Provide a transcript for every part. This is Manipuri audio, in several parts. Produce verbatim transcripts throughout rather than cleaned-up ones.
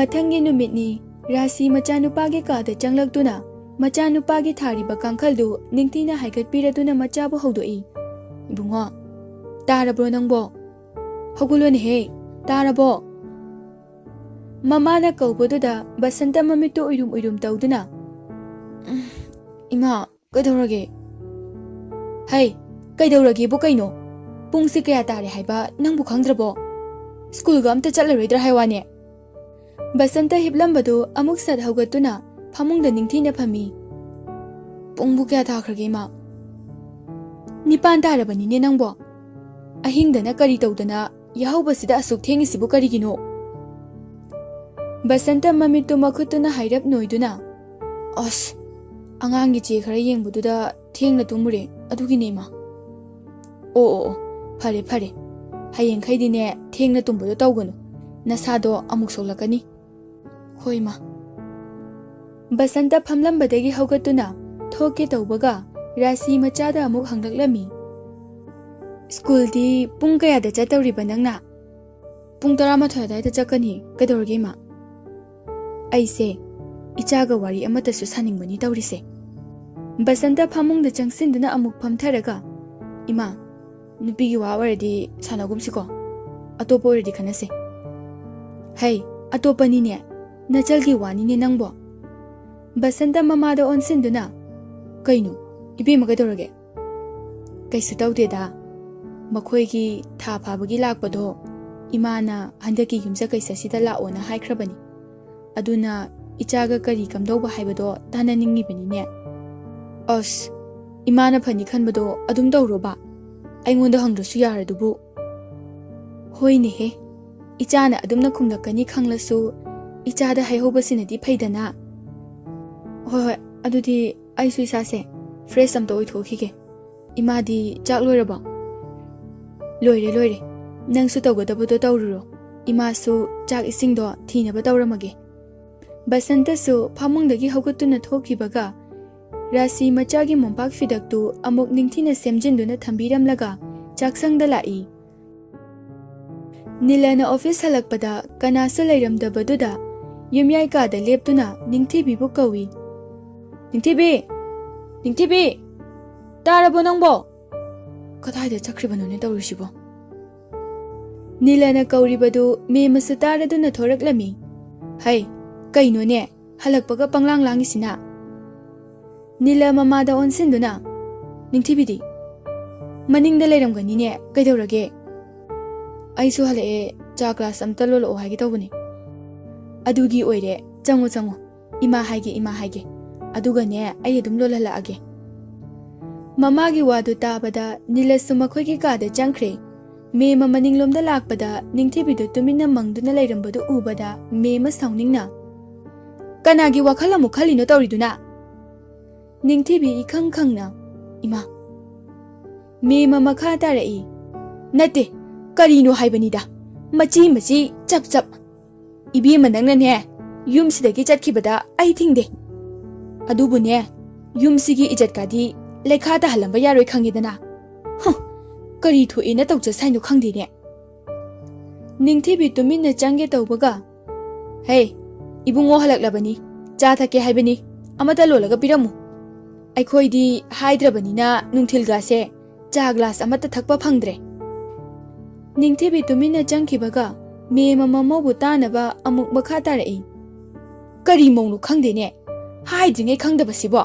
ꯃꯊꯪꯒꯤ ꯅꯨꯃꯤꯠꯅꯤ꯫ ꯔꯥꯁꯤ ꯃꯆꯥꯅꯨꯄꯥꯒꯤ ꯀꯥꯗ ꯆꯪꯂꯛꯇꯨꯅ ꯃꯆꯥꯅꯨꯄꯥꯒꯤ ꯊꯥꯔꯤꯕ ꯀꯥꯡꯈꯜꯗꯨ ꯅꯤꯡꯊꯤꯅ ꯍꯥꯏꯒꯠꯄꯤꯔꯗꯨꯅ ꯃꯆꯥꯕꯨ ꯍꯧꯗꯣꯛꯏ꯫ "ꯏꯕꯨꯡꯉꯣ, ꯇꯥꯔꯕ꯭ꯔꯣ ꯅꯪꯕꯣ? ꯍꯧꯒꯠꯂꯣꯅꯦꯍꯦ, ꯇꯥꯔꯕꯣ?" ꯃꯃꯥꯅ ꯀꯧꯕꯗꯨꯗ ꯕꯁꯟꯇ ꯃꯃꯤꯠꯇꯨ ꯎꯏꯔꯨꯝ ꯎꯏꯔꯨꯝ ꯇꯧꯗꯨꯅ, "ꯎꯝ, ꯏꯃꯥ, ꯀꯩꯗꯧꯔꯒꯦ?" "ꯍꯩ, ꯀꯩꯗꯧꯔꯒꯦꯕꯨ ꯀꯩꯅꯣ? ꯄꯨꯡꯁꯤ ꯀꯌꯥ ꯇꯥꯔꯦ ꯍꯥꯏꯕ ꯅꯪꯕꯨ ꯈꯪꯗ꯭ꯔꯕꯣ? ꯁ꯭ꯀꯨꯜꯒ ꯑꯝꯇ ꯆꯠꯂꯔꯣꯏꯗ꯭ꯔꯥ ꯍꯥꯏ ꯋꯥꯅꯦ?" ꯕꯁꯟꯇ ꯍꯤꯞꯂꯝꯕꯗꯨ ꯑꯃꯨꯛ ꯁꯠ ꯍꯧꯒꯠꯇꯨꯅ ꯐꯃꯨꯡꯗ ꯅꯤꯡꯊꯤꯅ ꯐꯝꯃꯤ꯫ "ꯄꯨꯡꯕꯨ ꯀꯌꯥ ꯇꯥꯈ꯭ꯔꯒꯦ, ꯏꯃꯥ?" "ꯅꯤꯄꯥꯟ ꯇꯥꯔꯕꯅꯤꯅꯦ ꯅꯪꯕꯣ꯫ ꯑꯍꯤꯡꯗꯅ ꯀꯔꯤ ꯇꯧꯗꯅ ꯌꯥꯍꯧꯕꯁꯤꯗ ꯑꯁꯨꯛ ꯊꯦꯡꯉꯤꯁꯤꯕꯨ ꯀꯔꯤꯒꯤꯅꯣ?" ꯕꯁꯟꯇ ꯃꯃꯤꯠꯇꯨ ꯃꯈꯨꯠꯇꯨꯅ ꯍꯥꯏꯔꯞ ꯅꯣꯏꯗꯨꯅ, "ꯑꯁ, ꯑꯉꯥꯡꯒꯤ ꯆꯦ ꯈꯔ ꯌꯦꯡꯕꯗꯨꯗ ꯊꯦꯡꯅ ꯇꯨꯝꯃꯨꯔꯦ, ꯑꯗꯨꯒꯤꯅꯦ, ꯏꯃꯥ꯫" "ꯑꯣ, ꯑꯣ, ꯑꯣ, ꯐꯔꯦ, ꯐꯔꯦ꯫ ꯍꯌꯦꯡꯈꯩꯗꯤꯅꯦ, ꯊꯦꯡꯅ ꯇꯨꯝꯕꯗꯣ ꯇꯧꯒꯅꯨ꯫ ꯅꯁꯥꯗꯣ ꯑꯃꯨꯛ ꯁꯣꯛꯂꯛꯀꯅꯤ꯫" "ꯍꯣꯏ, ꯏꯃꯥ꯫" ꯕꯁꯟꯇ ꯐꯝꯂꯝꯕꯗꯒꯤ ꯍꯧꯒꯠꯇꯨꯅ ꯊꯣꯛꯀꯦ ꯇꯧꯕꯒ ꯔꯥꯁꯤ ꯃꯆꯥꯗ ꯑꯃꯨꯛ ꯍꯪꯂꯛꯂꯝꯃꯤ꯫ "ꯁ꯭ꯀꯨꯜꯗꯤ ꯄꯨꯡ ꯀꯌꯥꯗ ꯆꯠꯇꯧꯔꯤꯕ ꯅꯪꯅ?" "ꯄꯨꯡ ꯇꯔꯥꯃꯥꯊꯣꯏ ꯑꯗꯨꯋꯥꯏꯗ ꯆꯠꯀꯅꯤ꯫ ꯀꯩꯗꯧꯔꯒꯦ, ꯏꯃꯥ?" "ꯑꯩꯁꯦ ꯏꯆꯥꯒ ꯋꯥꯔꯤ ꯑꯃꯠꯇꯁꯨ ꯁꯥꯅꯤꯡꯕꯅꯤ ꯇꯧꯔꯤꯁꯦ꯫" ꯕꯁꯟꯇ ꯐꯃꯨꯡꯗ ꯆꯪꯁꯤꯟꯗꯨꯅ ꯑꯃꯨꯛ ꯐꯝꯊꯔꯒ, "ꯏꯃꯥ, ꯅꯨꯄꯤꯒꯤ ꯋꯥ ꯑꯣꯏꯔꯗꯤ ꯁꯥꯟꯅꯒꯨꯝꯁꯤꯀꯣ꯫ ꯑꯇꯣꯞꯄ ꯑꯣꯏꯔꯗꯤ ꯈꯟꯅꯁꯦ꯫" "ꯍꯩ, ꯑꯇꯣꯞꯄꯅꯤꯅꯦ꯫ ꯅꯆꯜꯒꯤ ꯋꯥꯅꯤꯅꯦ ꯅꯪꯕꯣ꯫" ꯕꯁꯟꯇ ꯃꯃꯥꯗ ꯑꯣꯟꯁꯤꯟꯗꯨꯅ, "ꯀꯩꯅꯣ, ꯏꯕꯦꯝꯃ, ꯀꯩꯗꯧꯔꯒꯦ?" "ꯀꯩꯁꯨ ꯇꯧꯗꯦꯗ꯫ ꯃꯈꯣꯏꯒꯤ ꯊꯥ ꯐꯥꯕꯒꯤ ꯂꯥꯛꯄꯗꯣ ꯏꯃꯥꯅ ꯍꯟꯗꯛꯀꯤ ꯌꯨꯝꯁꯀꯩꯁ ꯑꯁꯤꯗ ꯂꯥꯛꯑꯣꯅ ꯍꯥꯏꯈ꯭ꯔꯕꯅꯤ꯫ ꯑꯗꯨꯅ ꯏꯆꯥꯒ ꯀꯔꯤ ꯀꯝꯗꯧꯕ ꯍꯥꯏꯕꯗꯣ ꯇꯥꯟꯅꯅꯤꯡꯉꯤꯕꯅꯤꯅꯦ꯫" "ꯑꯁ, ꯏꯃꯥꯅ ꯐꯅꯤ ꯈꯟꯕꯗꯣ ꯑꯗꯨꯝ ꯇꯧꯔꯣꯕ꯫ ꯑꯩꯉꯣꯟꯗ ꯍꯪꯗ꯭ꯔꯁꯨ ꯌꯥꯔꯗꯨꯕꯨ꯫" "ꯍꯣꯏꯅꯦꯍꯦ, ꯏꯆꯥꯅ ꯑꯗꯨꯝꯅ ꯈꯨꯝꯂꯛꯀꯅꯤ ꯈꯪꯂꯁꯨ, ꯏꯆꯥꯗ ꯍꯥꯏꯍꯧꯕꯁꯤꯅꯗꯤ ꯐꯩꯗꯅ꯫" "ꯍꯣꯏ, ꯍꯣꯏ, ꯑꯗꯨꯗꯤ ꯑꯩꯁꯨ ꯏꯁꯥꯁꯦ fresh ꯑꯝꯇ ꯑꯣꯏꯊꯣꯛꯈꯤꯒꯦ꯫ ꯏꯃꯥꯗꯤ ꯆꯥꯛ ꯂꯣꯏꯔꯕꯣ?" "ꯂꯣꯏꯔꯦ, ꯂꯣꯏꯔꯦ꯫ ꯅꯪꯁꯨ ꯇꯧꯒꯗꯕꯗꯣ ꯇꯧꯔꯨꯔꯣ꯫ ꯏꯃꯥꯁꯨ ꯆꯥꯛ ꯏꯁꯤꯡꯗꯣ ꯊꯤꯅꯕ ꯇꯧꯔꯝꯃꯒꯦ꯫" ꯕꯁꯟꯇꯁꯨ ꯐꯃꯨꯡꯗꯒꯤ ꯍꯧꯒꯠꯇꯨꯅ ꯊꯣꯛꯈꯤꯕꯒ, ꯔꯥꯁꯤ ꯃꯆꯥꯒꯤ ꯃꯣꯝꯄꯥꯛ ꯐꯤꯗꯛꯇꯨ ꯑꯃꯨꯛ ꯅꯤꯡꯊꯤꯅ ꯁꯦꯝꯖꯤꯟꯗꯨꯅ ꯊꯝꯕꯤꯔꯝꯂꯒ ꯆꯥꯛꯁꯪꯗ ꯂꯥꯛꯏ꯫ ꯅꯤꯂꯅ office ꯍꯜꯂꯛꯄꯗ ꯀꯅꯥꯁꯨ ꯂꯩꯔꯝꯗꯕꯗꯨꯗ ꯌꯨꯝꯌꯥꯏ ꯀꯥꯗ ꯂꯦꯞꯇꯨꯅ ꯅꯤꯡꯊꯤꯕꯤꯕꯨ ꯀꯧꯏ꯫ "ꯅꯤꯡꯊꯤꯕꯤ! ꯅꯤꯡꯊꯤꯕꯤ! ꯇꯥꯔꯕꯣ ꯅꯪꯕꯣ?" ꯀꯗꯥꯏꯗ ꯆꯠꯈ꯭ꯔꯤꯕꯅꯣꯅꯦ ꯇꯧꯔꯤꯁꯤꯕꯣ? ꯅꯤꯂꯅ ꯀꯧꯔꯤꯕꯗꯨ ꯃꯦꯝꯃꯁꯨ ꯇꯥꯔꯗꯨꯅ ꯊꯣꯔꯛꯂꯝꯃꯤ꯫ "ꯍꯩ, ꯀꯩꯅꯣꯅꯦ, ꯍꯜꯂꯛꯄꯒ ꯄꯪꯂꯥꯡ ꯂꯥꯡꯉꯤꯁꯤꯅ?" ꯅꯤꯂ ꯃꯃꯥꯗ ꯑꯣꯟꯁꯤꯟꯗꯨꯅ, "ꯅꯤꯡꯊꯤꯕꯤꯗꯤ?" "ꯃꯅꯤꯡꯗ ꯂꯩꯔꯝꯒꯅꯤꯅꯦ, ꯀꯩꯗꯧꯔꯒꯦ?" "ꯑꯩꯁꯨ ꯍꯜꯂꯛꯑꯦ, ꯆꯥ ꯒ꯭ꯂꯥꯁ ꯑꯝꯇ ꯂꯣꯜꯂꯛꯑꯣ ꯍꯥꯏꯒꯦ ꯇꯧꯕꯅꯦ꯫" "ꯑꯗꯨꯒꯤ ꯑꯣꯏꯔꯦ, ꯆꯪꯉꯣ ꯆꯪꯉꯣ, ꯏꯃꯥ ꯍꯥꯏꯒꯦ, ꯏꯃꯥ ꯍꯥꯏꯒꯦ, ꯑꯗꯨꯒꯅꯦ ꯑꯩ ꯑꯗꯨꯝ ꯂꯣꯜꯍꯜꯂꯛꯑꯒꯦ꯫" ꯃꯃꯥꯒꯤ ꯋꯥꯗꯨ ꯇꯥꯕꯗ ꯅꯤꯂꯁꯁꯨ ꯃꯈꯣꯏꯒꯤ ꯀꯥꯗ ꯆꯪꯈ꯭ꯔꯦ꯫ ꯃꯦꯝꯃ ꯃꯅꯤꯡꯂꯣꯝꯗ ꯂꯥꯛꯄꯗ ꯅꯤꯡꯊꯤꯕꯤꯗꯨ ꯇꯨꯃꯤꯟꯅ ꯃꯪꯗꯨꯅ ꯂꯩꯔꯝꯕꯗꯨ ꯎꯕꯗ ꯃꯦꯝꯃ ꯁꯥꯎꯅꯤꯡꯅ, "ꯀꯅꯥꯒꯤ ꯋꯥꯈꯜ ꯑꯃꯨꯛ ꯈꯜꯂꯤꯅꯣ ꯇꯧꯔꯤꯗꯨꯅ?" ꯅꯤꯡꯊꯤꯕꯤ ꯏꯈꯪ ꯈꯪꯅ, "ꯏꯃꯥ꯫" ꯃꯦꯝꯃ ꯃꯈꯥ ꯇꯥꯔꯛꯏ, "ꯅꯠꯇꯦ, ꯀꯔꯤꯅꯣ ꯍꯥꯏꯕꯅꯤꯗ, ꯃꯆꯤ ꯃꯆꯤ ꯆꯞ ꯆꯞ꯫ ꯏꯕꯦꯝꯃ ꯅꯪꯅꯅꯦ, ꯌꯨꯝꯁꯤꯗꯒꯤ ꯆꯠꯈꯤꯕꯗ ꯑꯩ ꯊꯤꯡꯗꯦ꯫ ꯑꯗꯨꯕꯨꯅꯦ, ꯌꯨꯝꯁꯤꯒꯤ ꯏꯖꯠꯀꯥꯗꯤ ꯂꯩꯈꯥ ꯇꯥꯍꯜꯂꯝꯕ ꯌꯥꯔꯣꯏ ꯈꯪꯉꯦꯗꯅ꯫ ꯍꯨꯝ, ꯀꯔꯤ ꯊꯣꯛꯑꯦꯅ ꯇꯧꯖ ꯁꯥꯏꯅꯣ ꯈꯪꯗꯦꯅꯦ꯫" ꯅꯤꯡꯊꯤꯕꯤ ꯇꯨꯃꯤꯟꯅ ꯆꯪꯒꯦ ꯇꯧꯕꯒ, "ꯍꯦ, ꯏꯕꯨꯡꯉꯣ ꯍꯜꯂꯛꯂꯕꯅꯤ, ꯆꯥ ꯊꯛꯀꯦ ꯍꯥꯏꯕꯅꯤ, ꯑꯃꯇ ꯂꯣꯜꯂꯒ ꯄꯤꯔꯝꯃꯨ꯫ ꯑꯩꯈꯣꯏꯗꯤ ꯍꯥꯏꯗ꯭ꯔꯕꯅꯤꯅ ꯅꯨꯡꯊꯤꯜꯒꯥꯁꯦ ꯆꯥ ꯒ꯭ꯂꯥꯁ ꯑꯃꯠꯇ ꯊꯛꯄ ꯐꯪꯗ꯭ꯔꯦ꯫" ꯅꯤꯡꯊꯤꯕꯤ ꯇꯨꯃꯤꯟꯅ ꯆꯪꯈꯤꯕꯒ ꯃꯦꯝꯃ ꯃꯃꯧꯕꯨ ꯇꯥꯅꯕ ꯑꯃꯨꯛ ꯃꯈꯥ ꯇꯥꯔꯛꯏ, "ꯀꯔꯤ ꯃꯧꯅꯣ ꯈꯪꯗꯦꯅꯦ, ꯍꯥꯏꯗ꯭ꯔꯤꯉꯩ ꯈꯪꯗꯕꯁꯤꯕꯣ?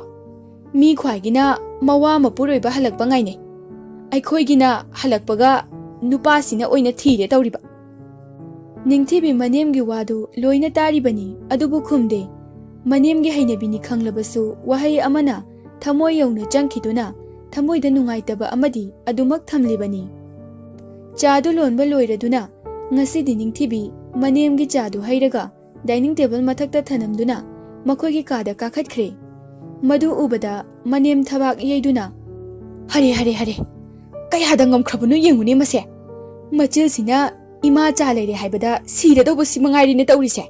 ꯃꯤ ꯈ꯭ꯋꯥꯏꯒꯤꯅ ꯃꯋꯥ ꯃꯄꯨꯔꯣꯏꯕ ꯍꯜꯂꯛꯄ ꯉꯥꯏꯅꯩ, ꯑꯩꯈꯣꯏꯒꯤꯅ ꯍꯜꯂꯛꯄꯒ ꯅꯨꯄꯥꯁꯤꯅ ꯑꯣꯏꯅ ꯊꯤꯔꯦ ꯇꯧꯔꯤꯕ꯫" ꯅꯤꯡꯊꯤꯕꯤ ꯃꯅꯦꯝꯒꯤ ꯋꯥꯗꯨ ꯂꯣꯏꯅ ꯇꯥꯔꯤꯕꯅꯤ, ꯑꯗꯨꯕꯨ ꯈꯨꯝꯗꯦ꯫ ꯃꯅꯦꯝꯒꯤ ꯍꯩꯅꯕꯤꯅꯤ ꯈꯪꯂꯕꯁꯨ ꯋꯥꯍꯩ ꯑꯃꯅ ꯊꯃꯣꯏ ꯌꯧꯅ ꯆꯪꯈꯤꯗꯨꯅ ꯊꯃꯣꯏꯗ ꯅꯨꯡꯉꯥꯏꯇꯕ ꯑꯃꯗꯤ ꯑꯗꯨꯃꯛ ꯊꯝꯂꯤꯕꯅꯤ꯫ ꯆꯥꯗꯨ ꯂꯣꯟꯕ ꯂꯣꯏꯔꯗꯨꯅ ꯉꯁꯤꯗꯤ ꯅꯤꯡꯊꯤꯕꯤ ꯃꯅꯦꯝꯒꯤ ꯆꯥꯗꯨ ꯍꯩꯔꯒ ꯗꯥꯏꯅꯤꯡ ꯇꯦꯕꯜ ꯃꯊꯛꯇ ꯊꯅꯝꯗꯨꯅ ꯃꯈꯣꯏꯒꯤ ꯀꯥꯗ ꯀꯥꯈꯠꯈ꯭ꯔꯦ꯫ ꯃꯗꯨ ꯎꯕꯗ ꯃꯅꯦꯝ ꯊꯕꯥꯛ ꯌꯩꯗꯨꯅ, "ꯍꯔꯦ, ꯍꯔꯦ, ꯍꯔꯦ! ꯀꯌꯥꯗ ꯉꯝꯈ꯭ꯔꯕꯅꯣ ꯌꯦꯡꯉꯨꯅꯦ ꯃꯁꯦ! ꯃꯆꯤꯜꯁꯤꯅ ꯏꯃꯥ ꯆꯥ ꯂꯩꯔꯦ ꯍꯥꯏꯕꯗ ꯁꯤꯔꯗꯧꯕꯁꯤ ꯃꯉꯥꯏꯔꯦꯅꯦ ꯇꯧꯔꯤꯁꯦ꯫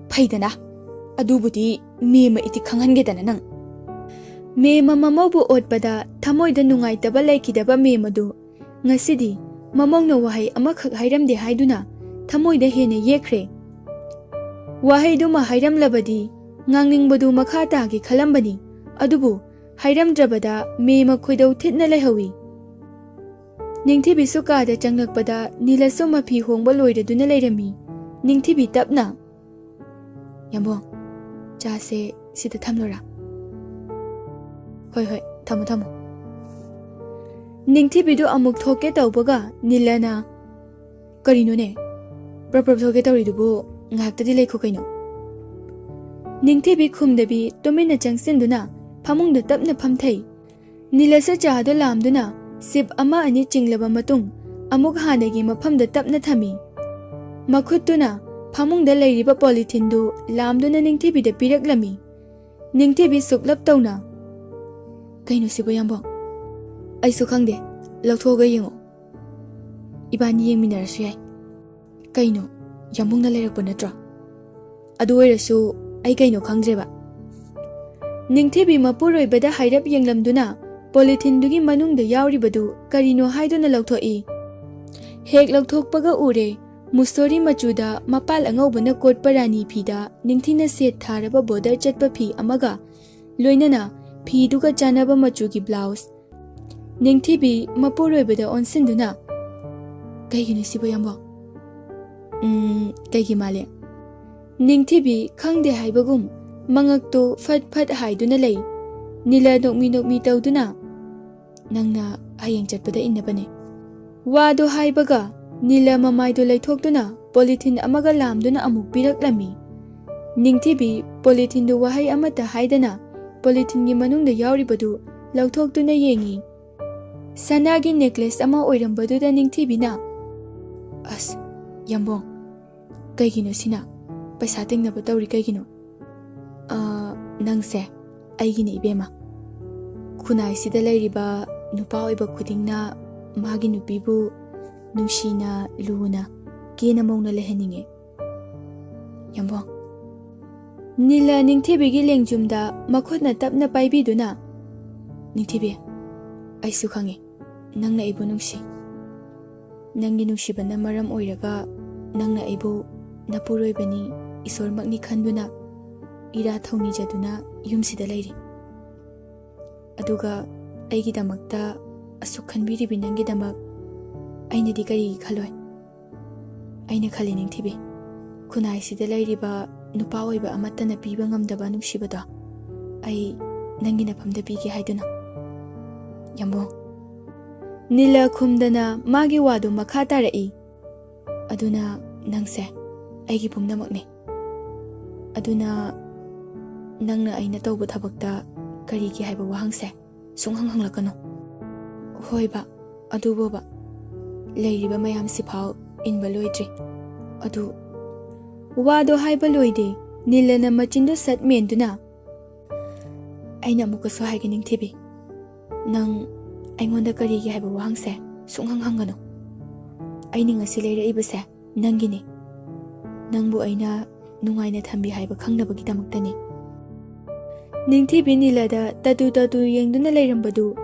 ꯐꯩꯗꯅ, ꯑꯗꯨꯕꯨꯗꯤ ꯃꯦꯝꯃ ꯏꯇꯤ ꯈꯪꯍꯟꯒꯦꯗꯅ ꯅꯪ꯫" ꯃꯦꯝꯃ ꯃꯃꯧꯕꯨ ꯑꯣꯠꯄꯗ ꯊꯃꯣꯏꯗ ꯅꯨꯡꯉꯥꯏꯇꯕ ꯂꯩꯈꯤꯗꯕ ꯃꯦꯝꯃꯗꯨ ꯉꯁꯤꯗꯤ ꯃꯃꯧꯅ ꯋꯥꯍꯩ ꯑꯃꯈꯛ ꯍꯥꯏꯔꯝꯗꯦ ꯍꯥꯏꯗꯨꯅ ꯊꯃꯣꯏꯗ ꯍꯦꯟꯅ ꯌꯦꯛꯈ꯭ꯔꯦ꯫ ꯋꯥꯍꯩꯗꯨꯃ ꯍꯥꯏꯔꯝꯂꯕꯗꯤ ꯉꯥꯡꯅꯤꯡꯕꯗꯨ ꯃꯈꯥ ꯇꯥꯒꯦ ꯈꯜꯂꯝꯕꯅꯤ, ꯑꯗꯨꯕꯨ ꯍꯥꯏꯔꯝꯗ꯭ꯔꯕꯗ ꯃꯦꯃ ꯈꯣꯏꯗꯧ ꯊꯤꯠꯅ ꯂꯩꯍꯧꯏ꯫ ꯅꯤꯡꯊꯤꯕꯤꯁꯨ ꯀꯥꯗ ꯆꯪꯂꯛꯄꯗ ꯅꯤꯂꯁꯨ ꯃꯐꯤ ꯍꯣꯡꯕ ꯂꯣꯏꯔꯗꯨꯅ ꯂꯩꯔꯝꯃꯤ꯫ ꯅꯤꯡꯊꯤꯕꯤ ꯇꯞꯅ, "ꯌꯥꯝꯕꯣꯡ, ꯆꯥꯁꯦ ꯁꯤꯗ ꯊꯝꯂꯣꯔꯥ?" "ꯍꯣꯏ, ꯍꯣꯏ, ꯊꯝꯃꯣ, ꯊꯝꯃꯣ꯫" ꯅꯤꯡꯊꯤꯕꯤꯗꯨ ꯑꯃꯨꯛ ꯊꯣꯛꯀꯦ ꯇꯧꯕꯒ ꯅꯤꯂꯅ, "ꯀꯔꯤꯅꯣꯅꯦ? ꯄ꯭ꯔꯞ ꯄ꯭ꯔꯞ ꯊꯣꯛꯀꯦ ꯇꯧꯔꯤꯗꯨꯕꯨ? ꯉꯥꯏꯍꯥꯛꯇꯗꯤ ꯂꯩꯈꯣ ꯀꯩꯅꯣ꯫" ꯅꯤꯡꯊꯤꯕꯤ ꯈꯨꯝꯗꯕꯤ ꯇꯨꯃꯤꯟꯅ ꯆꯪꯁꯤꯟꯗꯨꯅ ꯐꯃꯨꯡꯗ ꯇꯞꯅ ꯐꯝꯊꯩ꯫ ꯅꯤꯂꯁ ꯆꯥꯗꯨ ꯂꯥꯝꯗꯨꯅ ꯁꯤꯞ ꯑꯃ ꯑꯅꯤ ꯆꯤꯡꯂꯕ ꯃꯇꯨꯡ ꯑꯃꯨꯛ ꯍꯥꯟꯅꯒꯤ ꯃꯐꯝꯗ ꯇꯞꯅ ꯊꯝꯃꯤ꯫ ꯃꯈꯨꯠꯇꯨꯅ ꯐꯃꯨꯡꯗ ꯂꯩꯔꯤꯕ ꯄꯣꯂꯤꯊꯤꯟꯗꯨ ꯂꯥꯝꯗꯨꯅ ꯅꯤꯡꯊꯤꯕꯤꯗ ꯄꯤꯔꯛꯂꯝꯃꯤ꯫ ꯅꯤꯡꯊꯤꯕꯤ ꯁꯨꯛꯂꯞ ꯇꯧꯅ, "ꯀꯩꯅꯣ ꯁꯤꯕꯨ, ꯌꯥꯝꯕꯣꯡ?" "ꯑꯩꯁꯨ ꯈꯪꯗꯦ, ꯂꯧꯊꯣꯛꯑꯒ ꯌꯦꯡꯉꯣ꯫ ꯏꯕꯥꯅꯤ ꯌꯦꯡꯃꯤꯟꯅꯔꯁꯨ ꯌꯥꯏ꯫" "ꯀꯩꯅꯣ, ꯌꯥꯝꯕꯨꯡꯅ ꯂꯩꯔꯛꯄ ꯅꯠꯇ꯭ꯔꯣ? ꯑꯗꯨ ꯑꯣꯏꯔꯁꯨ ꯑꯩ ꯀꯩꯅꯣ ꯈꯪꯗ꯭ꯔꯦꯕ꯫" ꯅꯤꯡꯊꯤꯕꯤ ꯃꯄꯨꯔꯣꯏꯕꯗ ꯍꯥꯏꯔꯞ ꯌꯦꯡꯂꯝꯗꯨꯅ ꯄꯣꯂꯤꯊꯤꯟꯗꯨꯒꯤ ꯃꯅꯨꯡꯗ ꯌꯥꯎꯔꯤꯕꯗꯨ ꯀꯔꯤꯅꯣ ꯍꯥꯏꯗꯨꯅ ꯂꯧꯊꯣꯛꯏ꯫ ꯍꯦꯛ ꯂꯧꯊꯣꯛꯄꯒ ꯎꯔꯦ, ꯃꯨꯁꯣꯔꯤ ꯃꯆꯨꯗ ꯃꯄꯥꯜ ꯑꯉꯧꯕꯅ ꯀꯣꯠꯄ ꯔꯥꯅꯤ ꯐꯤꯗ ꯅꯤꯡꯊꯤꯅ ꯁꯦꯠ ꯊꯥꯔꯕ ꯕꯣꯔꯗꯔ ꯆꯠꯄ ꯐꯤ ꯑꯃꯒ ꯂꯣꯏꯅꯅ ꯐꯤꯗꯨꯒ ꯆꯥꯟꯅꯕ ꯃꯆꯨꯒꯤ ꯕ꯭ꯂꯥꯎꯁ꯫ ꯅꯤꯡꯊꯤꯕꯤ ꯃꯄꯨꯔꯣꯏꯕꯗ ꯑꯣꯟꯁꯤꯟꯗꯨꯅ, "ꯀꯩꯒꯤꯅꯣ ꯁꯤꯕꯨ, ꯌꯥꯝꯕꯣꯡ?" "ꯎꯝ, ꯀꯩꯒꯤ ꯃꯥꯜꯂꯤ?" ꯅꯤꯡꯊꯤꯕꯤ ꯈꯪꯗꯦ ꯍꯥꯏꯕꯒꯨꯝ ꯃꯉꯛꯇꯨ ꯐꯠ ꯐꯠ ꯍꯥꯏꯗꯨꯅ ꯂꯩ꯫ ꯅꯤꯂ ꯅꯣꯛꯃꯤ ꯅꯣꯛꯃꯤ ꯇꯧꯗꯨꯅ, "ꯅꯪꯅ ꯍꯌꯦꯡ ꯆꯠꯄꯗ ꯏꯟꯅꯕꯅꯦ꯫" ꯋꯥꯗꯨ ꯍꯥꯏꯕꯒ ꯅꯤꯂ ꯃꯃꯥꯏꯗꯨ ꯂꯩꯊꯣꯛꯇꯨꯅ ꯄꯣꯂꯤꯊꯤꯟ ꯑꯃꯒ ꯂꯥꯝꯗꯨꯅ ꯑꯃꯨꯛ ꯄꯤꯔꯛꯂꯝꯃꯤ꯫ ꯅꯤꯡꯊꯤꯕꯤ ꯄꯣꯂꯤꯊꯤꯟꯗꯨ ꯋꯥꯍꯩ ꯑꯃꯠꯇ ꯍꯥꯏꯗꯅ ꯄꯣꯂꯤꯊꯤꯟꯒꯤ ꯃꯅꯨꯡꯗ ꯌꯥꯎꯔꯤꯕꯗꯨ ꯂꯧꯊꯣꯛꯇꯨꯅ ꯌꯦꯡꯉꯤ꯫ ꯁꯅꯥꯒꯤ ꯅꯦꯀ꯭ꯂꯦꯁ ꯑꯃ ꯑꯣꯏꯔꯝꯕꯗꯨꯗ ꯅꯤꯡꯊꯤꯕꯤꯅ, "ꯑꯁ, ꯌꯥꯝꯕꯣꯡ, ꯀꯩꯒꯤꯅꯣ ꯁꯤꯅ? ꯄꯩꯁꯥ ꯇꯤꯡꯅꯕ ꯇꯧꯔꯤ ꯀꯩꯒꯤꯅꯣ?" "ꯑ, ꯅꯪꯁꯦ ꯑꯩꯒꯤꯅꯤ ꯏꯕꯦꯝꯃ꯫ ꯈꯨꯟꯅꯥꯏꯁꯤꯗ ꯂꯩꯔꯤꯕ ꯅꯨꯄꯥ ꯑꯣꯏꯕ ꯈꯨꯗꯤꯡꯅ ꯃꯥꯒꯤ ꯅꯨꯄꯤꯕꯨ ꯅꯨꯡꯁꯤꯅ, ꯂꯨꯅ, ꯀꯦꯅ ꯃꯧꯅ ꯂꯩꯍꯟꯅꯤꯡꯉꯦ, ꯌꯥꯝꯕꯣꯡ꯫" ꯅꯤꯂ ꯅꯤꯡꯊꯤꯕꯤꯒꯤ ꯂꯦꯡꯖꯨꯝꯗ ꯃꯈꯨꯠꯅ ꯇꯞꯅ ꯄꯥꯏꯕꯤꯗꯨꯅ, "ꯅꯤꯡꯊꯤꯕꯤ, ꯑꯩꯁꯨ ꯈꯪꯉꯤ ꯅꯪꯅ ꯑꯩꯕꯨ ꯅꯨꯡꯁꯤ꯫ ꯅꯪꯒꯤ ꯅꯨꯡꯁꯤꯕꯅ ꯃꯔꯝ ꯑꯣꯏꯔꯒ ꯅꯪꯅ ꯑꯩꯕꯨ ꯅꯄꯨꯔꯣꯏꯕꯅꯤ, ꯏꯁꯣꯔꯃꯛꯅꯤ ꯈꯟꯗꯨꯅ ꯏꯔꯥ ꯊꯧꯅꯤꯖꯗꯨꯅ ꯌꯨꯝꯁꯤꯗ ꯂꯩꯔꯤ꯫ ꯑꯗꯨꯒ ꯑꯩꯒꯤꯗꯃꯛꯇ ꯑꯁꯨꯛ ꯈꯟꯕꯤꯔꯤꯕꯤ ꯅꯪꯒꯤꯗꯃꯛ ꯑꯩꯅꯗꯤ ꯀꯔꯤꯒꯤ ꯈꯜꯂꯣꯏ? ꯑꯩꯅ ꯈꯜꯂꯤ ꯅꯤꯡꯊꯤꯕꯤ, ꯈꯨꯟꯅꯥꯏꯁꯤꯗ ꯂꯩꯔꯤꯕ ꯅꯨꯄꯥ ꯑꯣꯏꯕ ꯑꯃꯠꯇꯅ ꯄꯤꯕ ꯉꯝꯗꯕ ꯅꯨꯡꯁꯤꯕꯗꯣ ꯑꯩ ꯅꯪꯒꯤ ꯅꯐꯝꯗ ꯄꯤꯒꯦ ꯍꯥꯏꯗꯨꯅ꯫ ꯌꯥꯝꯕꯨꯡ꯫ ꯅꯤꯂ ꯈꯨꯝꯗꯅ ꯃꯥꯒꯤ ꯋꯥꯗꯨ ꯃꯈꯥ ꯇꯥꯔꯛꯏ꯫ ꯑꯗꯨꯅ ꯅꯪꯁꯦ ꯑꯩꯒꯤ ꯄꯨꯝꯅꯃꯛꯅꯤ꯫ ꯑꯗꯨꯅ ꯅꯪꯅ ꯑꯩꯅ ꯇꯧꯕ ꯊꯕꯛꯇ ꯀꯔꯤꯒꯤ ꯍꯥꯏꯕ ꯋꯥꯍꯪꯁꯦ ꯁꯨꯡꯍꯪ ꯍꯪꯂꯛꯀꯅꯨ꯫ ꯍꯣꯏꯕ, ꯑꯗꯨꯕꯨꯕ, ꯂꯩꯔꯤꯕ ꯃꯌꯥꯝꯁꯤꯐꯥꯎ ꯏꯟꯕ ꯂꯣꯏꯗ꯭ꯔꯤ꯫ ꯑꯗꯨ ꯋꯥꯗꯣ ꯍꯥꯏꯕ ꯂꯣꯏꯗꯦ, ꯅꯤꯂꯅ ꯃꯆꯤꯟꯗꯨ ꯁꯠ ꯃꯦꯟꯗꯨꯅ, "ꯑꯩꯅ ꯑꯃꯨꯛꯀꯁꯨ ꯍꯥꯏꯒꯦ ꯅꯤꯡꯊꯤꯕꯤ, ꯅꯪ ꯑꯩꯉꯣꯟꯗ ꯀꯔꯤꯒꯤ ꯍꯥꯏꯕ ꯋꯥꯍꯪꯁꯦ ꯁꯨꯡꯍꯪ ꯍꯪꯒꯅꯨ꯫ ꯑꯩꯅ ꯉꯁꯤ ꯂꯩꯔꯛꯏꯕꯁꯦ ꯅꯪꯒꯤꯅꯤ꯫ ꯅꯪꯕꯨ ꯑꯩꯅ ꯅꯨꯡꯉꯥꯏꯅ ꯊꯝꯕꯤ ꯍꯥꯏꯕ ꯈꯪꯅꯕꯒꯤꯗꯃꯛꯇꯅꯤ꯫" ꯅꯤꯡꯊꯤꯕꯤ ꯅꯤꯂꯗ ꯇꯇꯨ ꯇꯇꯨ ꯌꯦꯡꯗꯨꯅ ꯂꯩꯔꯝꯕꯗꯨ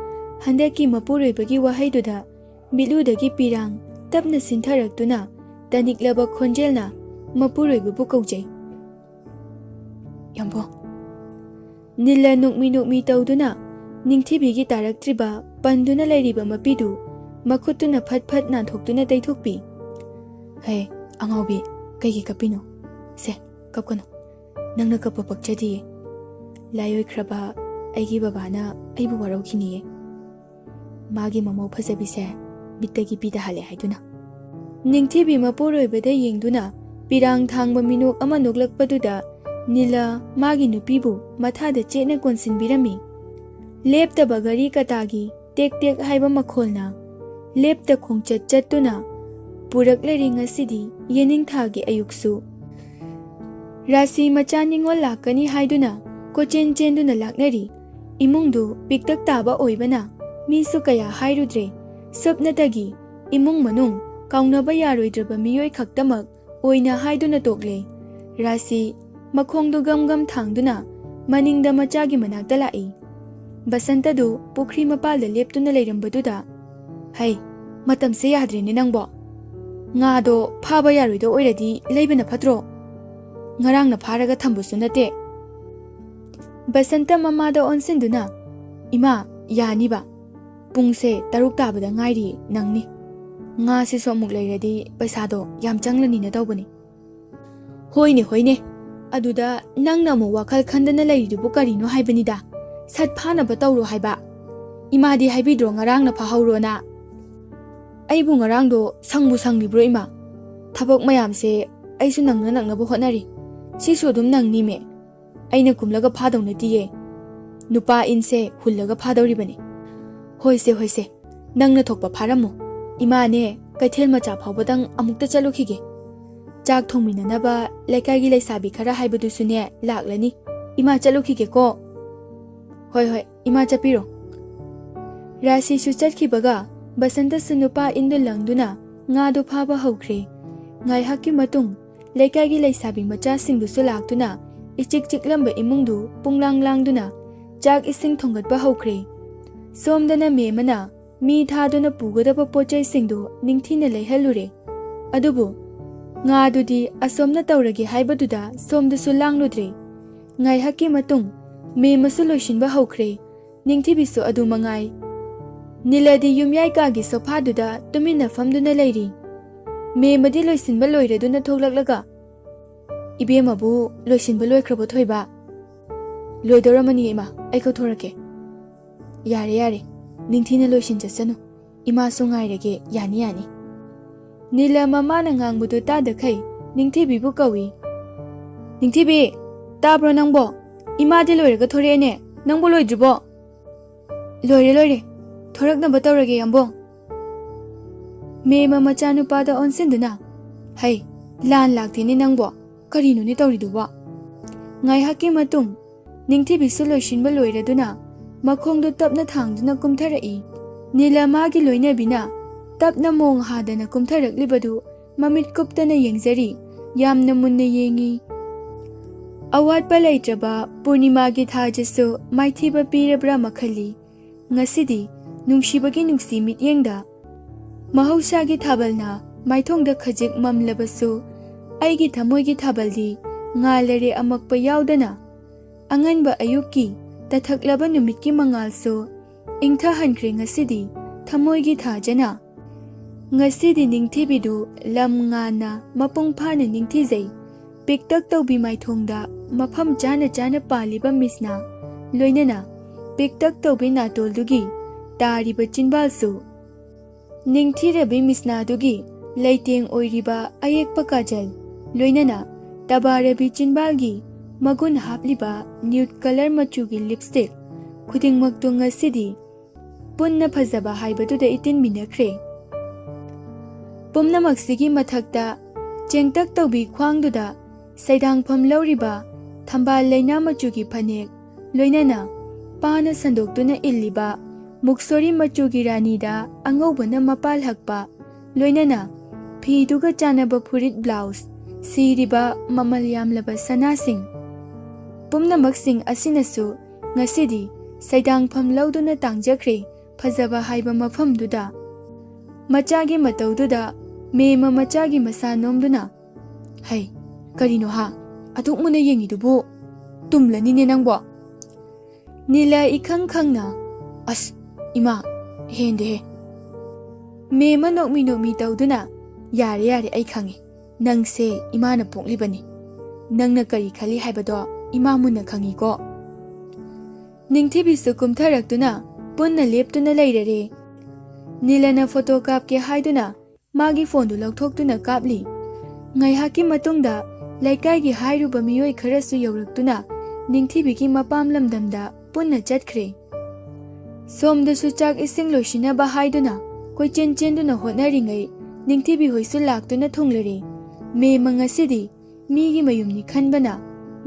ꯍꯟꯗꯛꯀꯤ ꯃꯄꯨꯔꯣꯏꯕꯒꯤ ꯋꯥꯍꯩꯗꯨꯗ ꯃꯤꯠꯂꯨꯗꯒꯤ ꯄꯤꯔꯥꯡ ꯇꯞꯅ ꯁꯤꯟꯊꯔꯛꯇꯨꯅ ꯇꯅꯤꯛꯂꯕ ꯈꯣꯟꯖꯦꯜꯅ ꯃꯄꯨꯔꯣꯏꯕꯕꯨ ꯀꯧꯖꯩ꯫ "ꯌꯥꯝꯕꯣ!" ꯅꯤꯜꯂ ꯅꯣꯛꯃꯤ ꯅꯣꯛꯃꯤ ꯇꯧꯗꯨꯅ ꯅꯤꯡꯊꯤꯕꯤꯒꯤ ꯇꯥꯔꯛꯇ꯭ꯔꯤꯕ ꯄꯟꯗꯨꯅ ꯂꯩꯔꯤꯕ ꯃꯄꯤꯗꯨ ꯃꯈꯨꯠꯇꯨꯅ ꯐꯠ ꯐꯠ ꯅꯥꯟꯊꯣꯛꯇꯨꯅ ꯇꯩꯊꯣꯛꯄꯤ꯫ "ꯍꯦ, ꯑꯉꯥꯎꯕꯤ, ꯀꯩꯒꯤ ꯀꯞꯄꯤꯅꯣ? ꯁꯦ, ꯀꯞꯀꯅꯨ꯫ ꯅꯪꯅ ꯀꯞꯄ ꯄꯛꯆꯗꯤꯌꯦ꯫ ꯂꯥꯏ ꯑꯣꯏꯈ꯭ꯔꯕ ꯑꯩꯒꯤ ꯕꯕꯥꯅ ꯑꯩꯕꯨ ꯋꯥꯔꯧꯈꯤꯅꯤꯌꯦ꯫ ꯃꯥꯒꯤ ꯃꯃꯧ ꯐꯖꯕꯤꯁꯦ ꯃꯤꯠꯇꯒꯤ ꯄꯤꯗꯍꯜꯂꯦ ꯍꯥꯏꯗꯨꯅ꯫" ꯅꯤꯡꯊꯤꯕꯤ ꯃꯄꯨꯔꯣꯏꯕꯗ ꯌꯦꯡꯗꯨꯅ ꯄꯤꯔꯥꯡ ꯊꯥꯡꯕ ꯃꯤꯅꯣꯛ ꯑꯃ ꯅꯣꯛꯂꯛꯄꯗꯨꯗ ꯅꯤꯂꯥ ꯃꯥꯒꯤ ꯅꯨꯄꯤꯕꯨ ꯃꯊꯥꯗ ꯆꯦꯠꯅ ꯀꯣꯟꯁꯤꯟꯕꯤꯔꯝꯃꯤ꯫ ꯂꯦꯞꯇꯕ ꯒꯥꯔꯤ ꯀꯇꯥꯒꯤ ꯇꯦꯛ ꯇꯦꯛ ꯍꯥꯏꯕ ꯃꯈꯣꯜꯅ ꯂꯦꯞꯇ ꯈꯣꯡꯆꯠ ꯆꯠꯇꯨꯅ ꯄꯨꯔꯛꯂꯔꯤ ꯉꯁꯤꯗꯤ ꯌꯦꯅꯤꯡꯊꯥꯒꯤ ꯑꯌꯨꯛꯁꯨ꯫ ꯔꯥꯁꯤ ꯃꯆꯥ ꯅꯤꯉꯣꯜ ꯂꯥꯛꯀꯅꯤ ꯍꯥꯏꯗꯨꯅ ꯀꯣꯏꯆꯦꯟ ꯆꯦꯟꯗꯨꯅ ꯂꯥꯛꯅꯔꯤ꯫ ꯏꯃꯨꯡꯗꯨ ꯄꯤꯛꯇꯛ ꯇꯥꯕ ꯑꯣꯏꯕꯅ ꯃꯤꯁꯨ ꯀꯌꯥ ꯍꯥꯏꯔꯨꯗ꯭ꯔꯦ꯫ ꯁꯨꯞꯅꯇꯒꯤ ꯏꯃꯨꯡ ꯃꯅꯨꯡ ꯀꯥꯎꯅꯕ ꯌꯥꯔꯣꯏꯗ꯭ꯔꯕ ꯃꯤꯑꯣꯏ ꯈꯛꯇꯃꯛ ꯑꯣꯏꯅ ꯍꯥꯏꯗꯨꯅ ꯇꯣꯛꯂꯦ꯫ ꯔꯥꯁꯤ ꯃꯈꯣꯡꯗꯨ ꯒꯝ ꯒꯝ ꯊꯥꯡꯗꯨꯅ ꯃꯅꯤꯡꯗ ꯃꯆꯥꯒꯤ ꯃꯅꯥꯛꯇ ꯂꯥꯛꯏ꯫ ꯕꯁꯟꯇꯗꯨ ꯄꯨꯈ꯭ꯔꯤ ꯃꯄꯥꯜꯗ ꯂꯦꯞꯇꯨꯅ ꯂꯩꯔꯝꯕꯗꯨꯗ, "ꯍꯩ, ꯃꯇꯝꯁꯦ ꯌꯥꯗ꯭ꯔꯦꯅꯦ ꯅꯪꯕꯣ꯫ ꯉꯥꯗꯣ ꯐꯥꯕ ꯌꯥꯔꯣꯏꯗꯧ ꯑꯣꯏꯔꯗꯤ ꯂꯩꯕꯅ ꯐꯠꯇ꯭ꯔꯣ?" ꯉꯔꯥꯡꯅ ꯐꯥꯔꯒ ꯊꯝꯕꯁꯨ ꯅꯠꯇꯦ꯫ ꯕꯁꯟꯇ ꯃꯃꯥꯗ ꯑꯣꯟꯁꯤꯟꯗꯨꯅ, "ꯏꯃꯥ, ꯌꯥꯅꯤꯕ꯫ ꯄꯨꯡꯁꯦ ꯇꯔꯨꯛ ꯇꯥꯕꯗ ꯉꯥꯏꯔꯤ, ꯅꯪꯅꯤ꯫ ꯉꯥꯁꯤꯁꯨ ꯑꯃꯨꯛ ꯂꯩꯔꯗꯤ ꯄꯩꯁꯥꯗꯣ ꯌꯥꯝ ꯆꯪꯂꯅꯤꯅ ꯇꯧꯕꯅꯤ꯫" "ꯍꯣꯏꯅꯦ, ꯍꯣꯏꯅꯦ꯫ ꯑꯗꯨꯗ ꯅꯪꯅ ꯑꯃꯨꯛ ꯋꯥꯈꯜ ꯈꯟꯗꯅ ꯂꯩꯔꯤꯗꯨꯕꯨ ꯀꯔꯤꯅꯣ ꯍꯥꯏꯕꯅꯤꯗ? ꯁꯠ ꯐꯥꯅꯕ ꯇꯧꯔꯣ ꯍꯥꯏꯕ꯫ ꯏꯃꯥꯗꯤ ꯍꯥꯏꯕꯤꯗ꯭ꯔꯣ ꯉꯔꯥꯡꯅ ꯐꯥꯍꯧꯔꯣꯅ?" "ꯑꯩꯕꯨ ꯉꯔꯥꯡꯗꯣ ꯁꯪꯕꯨ ꯁꯪꯂꯤꯕ꯭ꯔꯣ, ꯏꯃꯥ? ꯊꯕꯛ ꯃꯌꯥꯝꯁꯦ ꯑꯩꯁꯨ ꯅꯪꯅ ꯅꯪꯅꯕ ꯍꯣꯠꯅꯔꯤ꯫ ꯁꯤꯁꯨ ꯑꯗꯨꯝ ꯅꯪꯅꯤꯃꯦ꯫ ꯑꯩꯅ ꯀꯨꯝꯂꯒ ꯐꯥꯗꯧ ꯅꯠꯇꯤꯌꯦ꯫ ꯅꯨꯄꯥ ꯏꯟꯁꯦ ꯍꯨꯜꯂꯒ ꯐꯥꯗꯧꯔꯤꯕꯅꯤ꯫ ꯍꯣꯏꯁꯦ, ꯍꯣꯏꯁꯦ, ꯅꯪꯅ ꯊꯣꯛꯄ ꯐꯥꯔꯝꯃꯨ꯫ ꯏꯃꯥꯅꯦ, ꯀꯩꯊꯦꯜ ꯃꯆꯥ ꯐꯥꯎꯕꯗꯪ ꯑꯃꯨꯛꯇ ꯆꯠꯂꯨꯈꯤꯒꯦ꯫ ꯆꯥꯛ ꯊꯣꯡꯃꯤꯟꯅꯅꯕ ꯂꯩꯀꯥꯏꯒꯤ ꯂꯩꯁꯥꯕꯤ ꯈꯔ ꯍꯥꯏꯕꯗꯨꯁꯨꯅꯦ ꯂꯥꯛꯂꯅꯤ꯫ ꯏꯃꯥ, ꯆꯠꯂꯨꯈꯤꯒꯦꯀꯣ꯫" "ꯍꯣꯏ, ꯍꯣꯏ, ꯏꯃꯥ, ꯆꯠꯄꯤꯔꯣ꯫" ꯔꯥꯁꯤꯁꯨ ꯆꯠꯈꯤꯕꯒ ꯕꯁꯟꯇꯁꯨ ꯅꯨꯄꯥ ꯏꯟꯗꯨ ꯂꯪꯗꯨꯅ ꯉꯥꯗꯨ ꯐꯥꯕ ꯍꯧꯈ꯭ꯔꯦ꯫ ꯉꯥꯏꯍꯥꯛꯀꯤ ꯃꯇꯨꯡ ꯂꯩꯀꯥꯏꯒꯤ ꯂꯩꯁꯥꯕꯤ ꯃꯆꯥꯁꯤꯡꯗꯨꯁꯨ ꯂꯥꯛꯇꯨꯅ ꯏꯆꯤꯛ ꯆꯤꯛꯂꯝꯕ ꯏꯃꯨꯡꯗꯨ ꯄꯨꯡꯂꯥꯡ ꯂꯥꯡꯗꯨꯅ ꯆꯥꯛ ꯏꯁꯤꯡ ꯊꯣꯡꯒꯠꯄ ꯍꯧꯈ꯭ꯔꯦ꯫ ꯁꯣꯝꯗꯅ ꯃꯦꯝꯃꯅ ꯃꯤ ꯊꯥꯗꯨꯅ ꯄꯨꯒꯗꯕ ꯄꯣꯠ ꯆꯩꯁꯤꯡꯗꯨ ꯅꯤꯡꯊꯤꯅ ꯂꯩꯍꯜꯂꯨꯔꯦ꯫ ꯑꯗꯨꯕꯨ ꯉꯥꯗꯨꯗꯤ ꯑꯁꯣꯝꯅ ꯇꯧꯔꯒꯦ ꯍꯥꯏꯕꯗꯨꯗ ꯁꯣꯝꯗꯁꯨ ꯂꯥꯡꯂꯨꯗ꯭ꯔꯦ꯫ ꯉꯥꯏꯍꯥꯛꯀꯤ ꯃꯇꯨꯡ ꯃꯦꯝꯃꯁꯨ ꯂꯣꯏꯁꯤꯟꯕ ꯍꯧꯈ꯭ꯔꯦ꯫ ꯅꯤꯡꯊꯤꯕꯤꯁꯨ ꯑꯗꯨ ꯃꯉꯥꯏ꯫ ꯅꯤꯂꯗꯤ ꯌꯨꯝꯌꯥꯏ ꯀꯥꯒꯤ ꯁꯣꯐꯥꯗꯨꯗ ꯇꯨꯃꯤꯟꯅ ꯐꯝꯗꯨꯅ ꯂꯩꯔꯤ꯫ ꯃꯦꯝꯃꯗꯤ ꯂꯣꯏꯁꯤꯟꯕ ꯂꯣꯏꯔꯗꯨꯅ ꯊꯣꯛꯂꯛꯂꯒ, "ꯏꯕꯦꯝꯃꯕꯨ ꯂꯣꯏꯁꯤꯟꯕ ꯂꯣꯏꯈ꯭ꯔꯕꯣ, ꯊꯣꯏꯕ?" "ꯂꯣꯏꯗꯧꯔꯝꯃꯅꯤ, ꯏꯃꯥ, ꯑꯩ ꯀꯧꯊꯣꯔꯛꯀꯦ꯫" "ꯌꯥꯔꯦ, ꯌꯥꯔꯦ, ꯅꯤꯡꯊꯤꯅ ꯂꯣꯏꯁꯤꯟꯖꯁꯅꯨ꯫ ꯏꯃꯥꯁꯨ ꯉꯥꯏꯔꯒꯦ, ꯌꯥꯅꯤ, ꯌꯥꯅꯤ꯫" ꯅꯤꯂ ꯃꯃꯥꯅ ꯉꯥꯡꯕꯗꯨ ꯇꯥꯗꯈꯩ ꯅꯤꯡꯊꯤꯕꯤꯕꯨ ꯀꯧꯏ꯫ "ꯅꯤꯡꯊꯤꯕꯤ, ꯇꯥꯕ꯭ꯔꯣ ꯅꯪꯕꯣ? ꯏꯃꯥꯗꯤ ꯂꯣꯏꯔꯒ ꯊꯣꯔꯛꯑꯦꯅꯦ, ꯅꯪꯕꯨ ꯂꯣꯏꯗ꯭ꯔꯤꯕꯣ?" "ꯂꯣꯏꯔꯦ, ꯂꯣꯏꯔꯦ꯫ ꯊꯣꯔꯛꯅꯕ ꯇꯧꯔꯒꯦ, ꯌꯥꯝꯕꯣꯡ꯫" ꯃꯦꯝꯃ ꯃꯆꯥꯅꯨꯄꯥꯗ ꯑꯣꯟꯁꯤꯟꯗꯨꯅ, "ꯍꯩ, ꯂꯥꯟ ꯂꯥꯛꯇꯦꯅꯦ ꯅꯪꯕꯣ꯫ ꯀꯔꯤꯅꯣꯅꯦ ꯇꯧꯔꯤꯗꯨꯕꯣ?" ꯉꯥꯏꯍꯥꯛꯀꯤ ꯃꯇꯨꯡ ꯅꯤꯡꯊꯤꯕꯤꯁꯨ ꯂꯣꯏꯁꯤꯟꯕ ꯂꯣꯏꯔꯗꯨꯅ ꯃꯈꯣꯡꯗꯨ ꯇꯞꯅ ꯊꯥꯡꯗꯨꯅ ꯀꯨꯝꯊꯔꯛꯏ꯫ ꯅꯤꯂ ꯃꯥꯒꯤ ꯂꯣꯏꯅꯕꯤꯅ ꯇꯞꯅ ꯃꯣꯡ ꯍꯥꯗꯅ ꯀꯨꯝꯊꯔꯛꯂꯤꯕꯗꯨ ꯃꯃꯤꯠ ꯀꯨꯞꯇꯅ ꯌꯦꯡꯖꯔꯤ, ꯌꯥꯝꯅ ꯃꯨꯟꯅ ꯌꯦꯡꯉꯤ꯫ ꯑꯋꯥꯠꯄ ꯂꯩꯇ꯭ꯔꯕ ꯄꯨꯔꯅꯤꯃꯥꯒꯤ ꯊꯥꯖꯁꯨ ꯃꯥꯏꯊꯤꯕ ꯄꯤꯔꯕ꯭ꯔꯥ ꯃꯈꯜꯂꯤ꯫ ꯉꯁꯤꯗꯤ ꯅꯨꯡꯁꯤꯕꯒꯤ ꯅꯨꯡꯁꯤ ꯃꯤꯠꯌꯦꯡꯗ ꯃꯍꯧꯁꯥꯒꯤ ꯊꯥꯕꯜꯅ ꯃꯥꯏꯊꯣꯡꯗ ꯈꯖꯤꯛ ꯃꯝꯂꯕꯁꯨ, ꯑꯩꯒꯤ ꯊꯃꯣꯏꯒꯤ ꯊꯥꯕꯜꯗꯤ ꯉꯥꯜꯂꯔꯦ ꯑꯃꯛꯄ ꯌꯥꯎꯗꯅ꯫ ꯑꯉꯟꯕ ꯑꯌꯨꯛꯀꯤ ꯇꯊꯛꯂꯕ ꯅꯨꯃꯤꯠꯀꯤ ꯃꯉꯥꯜꯁꯨ ꯏꯪꯊꯍꯟꯈ꯭ꯔꯦ ꯉꯁꯤꯗꯤ ꯊꯃꯣꯏꯒꯤ ꯊꯥꯖꯅ꯫ ꯉꯁꯤꯗꯤ ꯅꯤꯡꯊꯤꯕꯤꯗꯨ ꯂꯝ ꯉꯥꯟꯅ ꯃꯄꯨꯡ ꯐꯥꯅ ꯅꯤꯡꯊꯤꯖꯩ꯫ ꯄꯤꯛꯇꯛ ꯇꯧꯕꯤ ꯃꯥꯏꯊꯣꯡꯗ ꯃꯐꯝ ꯆꯥꯅ ꯆꯥꯅ ꯄꯥꯜꯂꯤꯕ ꯃꯤꯁꯅꯥ, ꯂꯣꯏꯅꯅ ꯄꯤꯛꯇꯛ ꯇꯧꯕꯤ ꯅꯥꯇꯣꯜꯗꯨꯒꯤ ꯇꯥꯔꯤꯕ ꯆꯤꯟꯕꯥꯜꯁꯨ, ꯅꯤꯡꯊꯤꯔꯕꯤ ꯃꯤꯁꯅꯥꯗꯨꯒꯤ ꯂꯩꯇꯦꯡ ꯑꯣꯏꯔꯤꯕ ꯑꯌꯦꯛꯄ ꯀꯥꯖꯜ, ꯂꯣꯏꯅꯅ ꯇꯕꯥꯔꯕꯤ ꯆꯤꯟꯕꯥꯜꯒꯤ ꯃꯒꯨꯟ ꯍꯥꯞꯂꯤꯕ ꯅ꯭ꯌꯨꯠ ꯀꯂꯔ ꯃꯆꯨꯒꯤ ꯂꯤꯞꯁꯇꯤꯛ, ꯈꯨꯗꯤꯡꯃꯛꯇꯨ ꯉꯁꯤꯗꯤ ꯄꯨꯟꯅ ꯐꯖꯕ ꯍꯥꯏꯕꯗꯨꯗ ꯏꯇꯤꯟ ꯃꯤꯟꯅꯈ꯭ꯔꯦ꯫ ꯄꯨꯝꯅꯃꯛꯁꯤꯒꯤ ꯃꯊꯛꯇ ꯆꯦꯡꯇꯛ ꯇꯧꯕꯤ ꯈ꯭ꯋꯥꯡꯗꯨꯗ ꯁꯩꯗꯥꯡꯐꯝ ꯂꯧꯔꯤꯕ ꯊꯝꯕꯥꯜ ꯂꯩꯅꯥ ꯃꯆꯨꯒꯤ ꯐꯅꯦꯛ, ꯂꯣꯏꯅꯅ ꯄꯥꯅ ꯁꯟꯗꯣꯛꯇꯨꯅ ꯏꯜꯂꯤꯕ ꯃꯨꯛꯁꯣꯔꯤ ꯃꯆꯨꯒꯤ ꯔꯥꯅꯤꯗ ꯑꯉꯧꯕꯅ ꯃꯄꯥꯜ ꯍꯛꯄ, ꯂꯣꯏꯅꯅ ꯐꯤꯗꯨꯒ ꯆꯥꯟꯅꯕ ꯐꯨꯔꯤꯠ ꯕ꯭ꯂꯥꯎꯁ, ꯁꯤꯔꯤꯕ ꯃꯃꯜ ꯌꯥꯝꯂꯕ ꯁꯅꯥꯁꯤꯡ, ꯄꯨꯝꯅꯃꯛꯁꯤꯡ ꯑꯁꯤꯅꯁꯨ ꯉꯁꯤꯗꯤ ꯁꯩꯗꯥꯡꯐꯝ ꯂꯧꯗꯨꯅ ꯇꯥꯡꯖꯈ꯭ꯔꯦ ꯐꯖꯕ ꯍꯥꯏꯕ ꯃꯐꯝꯗꯨꯗ꯫ ꯃꯆꯥꯒꯤ ꯃꯇꯧꯗꯨꯗ ꯃꯦꯝꯃ ꯃꯆꯥꯒꯤ ꯃꯁꯥ ꯅꯣꯝꯗꯨꯅ, "ꯍꯩ, ꯀꯔꯤꯅꯣ ꯍꯥ? ꯑꯗꯨꯛ ꯃꯨꯟꯅ ꯌꯦꯡꯉꯤꯗꯨꯕꯨ? ꯇꯨꯝꯂꯅꯤꯅꯦ ꯅꯪꯕꯣ?" ꯅꯤꯂꯥ ꯏꯈꯪ ꯈꯪꯅ, "ꯑꯁ, ꯏꯃꯥ, ꯍꯦꯟꯗꯦꯍꯦ꯫" ꯃꯦꯝꯃ ꯅꯣꯛꯃꯤ ꯅꯣꯛꯃꯤ ꯇꯧꯗꯨꯅ, "ꯌꯥꯔꯦ, ꯌꯥꯔꯦ, ꯑꯩ ꯈꯪꯉꯦ꯫ ꯅꯪꯁꯦ ꯏꯃꯥꯅ ꯄꯣꯛꯂꯤꯕꯅꯤ꯫ ꯅꯪꯅ ꯀꯔꯤ ꯈꯜꯂꯤ ꯍꯥꯏꯕꯗꯣ ꯏꯃꯥ ꯃꯨꯟꯅ ꯈꯪꯉꯤꯀꯣ꯫" ꯅꯤꯡꯊꯤꯕꯤꯁꯨ ꯀꯨꯝꯊꯔꯛꯇꯨꯅ ꯄꯨꯟꯅ ꯂꯦꯞꯇꯨꯅ ꯂꯩꯔꯔꯦ꯫ ꯅꯤꯂꯥꯅ ꯐꯣꯇꯣ ꯀꯥꯞꯀꯦ ꯍꯥꯏꯗꯨꯅ ꯃꯥꯒꯤ ꯐꯣꯟꯗꯨ ꯂꯧꯊꯣꯛꯇꯨꯅ ꯀꯥꯞꯂꯤ꯫ ꯉꯥꯏꯍꯥꯛꯀꯤ ꯃꯇꯨꯡꯗ ꯂꯩꯀꯥꯏꯒꯤ ꯍꯥꯏꯔꯨꯕ ꯃꯤꯑꯣꯏ ꯈꯔꯁꯨ ꯌꯧꯔꯛꯇꯨꯅ ꯅꯤꯡꯊꯤꯕꯤꯒꯤ ꯃꯄꯥꯝ ꯂꯝꯗꯝꯗ ꯄꯨꯟꯅ ꯆꯠꯈ꯭ꯔꯦ꯫ ꯁꯣꯝꯗꯁꯨ ꯆꯥꯛ ꯏꯁꯤꯡ ꯂꯣꯏꯁꯤꯟꯅꯕ ꯍꯥꯏꯗꯨꯅ ꯀꯣꯏꯆꯦꯟ ꯆꯦꯟꯗꯨꯅ ꯍꯣꯠꯅꯔꯤꯉꯩ ꯅꯤꯡꯊꯤꯕꯤ ꯍꯣꯏꯁꯨ ꯂꯥꯛꯇꯨꯅ ꯊꯨꯡꯂꯔꯦ꯫ ꯃꯦꯝꯃ ꯉꯁꯤꯗꯤ ꯃꯤꯒꯤ ꯃꯌꯨꯝꯅꯤ ꯈꯟꯕꯅ